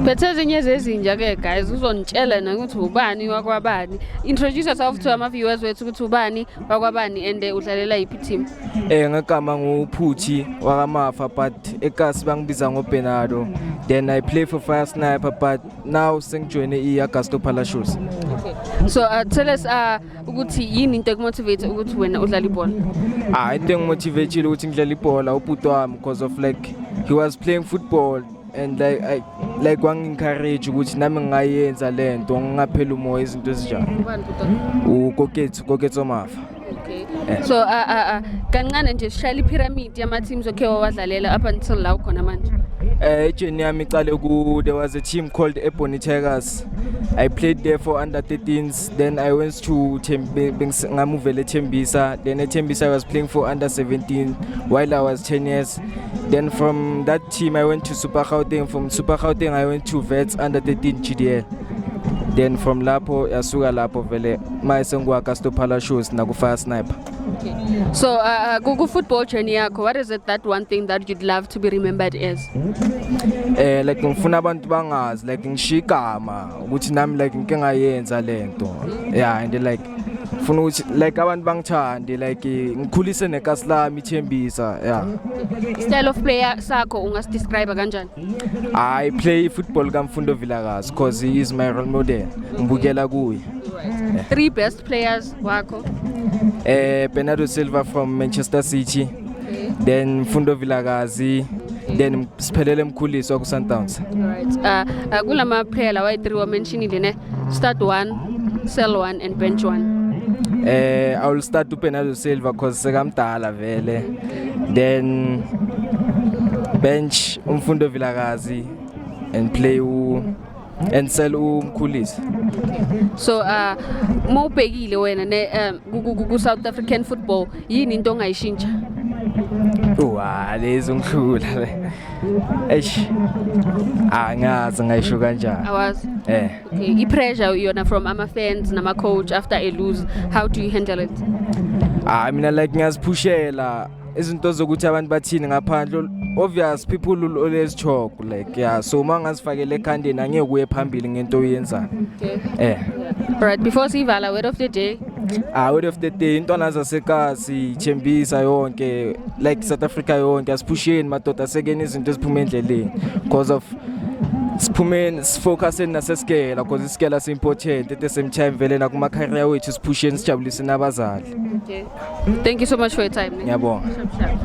Phethe ezinye zezinja ke guys, uzonitshela nokuthi ubani wakwabani. Introduce yourself to ama viewers wethu ukuthi ubani wakwabani and udlalela yiphi team. Ngegama nguPhuthi wakaMafa, but ekasi bangibiza ngoBernardo. Then I play for Fire Sniper, but now sengijoyine i-Augusto Palacios. Okay. So tell us ukuthi yini into ekumotivate ukuthi wena udlala ibhola. Ah, into engimotivateile ukuthi ngidlale ibhola ubhuti wami, because of like he was playing football and like I like wangi-encourage ukuthi nami ngingayenza lento, ngingapheli umoya, izinto ezinjalo. Ubani bhuti? UKoketso, Koketso Mafa. Okay. Eh. So kancane nje sishayela ipyramid yama teams okhe wawadlalela up until la ukhona manje. Ijourney yami iqale ku, there was a team called Ebony Tigers. I played there for under 13s. Then I went to ngamuvela eThembisa. Then eThembisa I was playing for under 17 while I was 10 years. Then from that team I went to Super Gauteng. From Super Gauteng I went to Vets under 13 GDL. Then from lapho yasuka lapho vele maye sengiku-Augusto Palacios naku Fire Sniper. Okay. So ku football journey yakho, what is it that one thing that you'd love to be remembered as? Like ngifuna abantu bangazi like ngishiya igama ukuthi nami like ngike ngayenza lento, yeah, and like ngifuna ukuthi like abantu bangithande, like ngikhulise nekasi lami iThembisa, yeah. Style of player sakho ungasidescribe kanjani? I play football kaMfundo Vilakazi because he is my role model, ngibukela kuye. Right. Three best players wakho. Bernardo Silva from Manchester City, then Mfundo Vilakazi, then Siphelele Mkhulisi ku Sundowns. Alright. Kulama player lawa ayi-3 wa mentionile ne. Start one, sell one and bench one. I will start uBernardo Silva because sekamdala vele. Then bench uMfundo Vilakazi and play u and sell uMkhulisi. So mawubhekile wena ne ku South African football, yini into ongayishintsha? Wa lezi ngihlula le. Eish. Angazi ngayisho kanjani. Awazi. Eh. Okay, i-pressure yona from ama fans nama coach after a lose, how do you handle it? Ah, mina like ngiyaziphushela izinto zokuthi abantu bathini ngaphandle. Obvious, people will always talk, like, yeah, so uma ngazifakele ekhandeni angeke kuye phambili ngento oyenzayo. Okay. Eh. Alright, before sivala, word of the day. Ah, word of the day, intwana zasekasi, Thembisa yonke, like South Africa yonke, asiphusheni madoda, sekeni izinto eziphuma endleleni because of siphumeni sifocuseni nasesigela because isigela si-important at the same time vele nakuma career wethu, siphusheni sijabulise nabazali. Okay. Thank you so much for your time. Ngiyabonga. Sharp, sharp.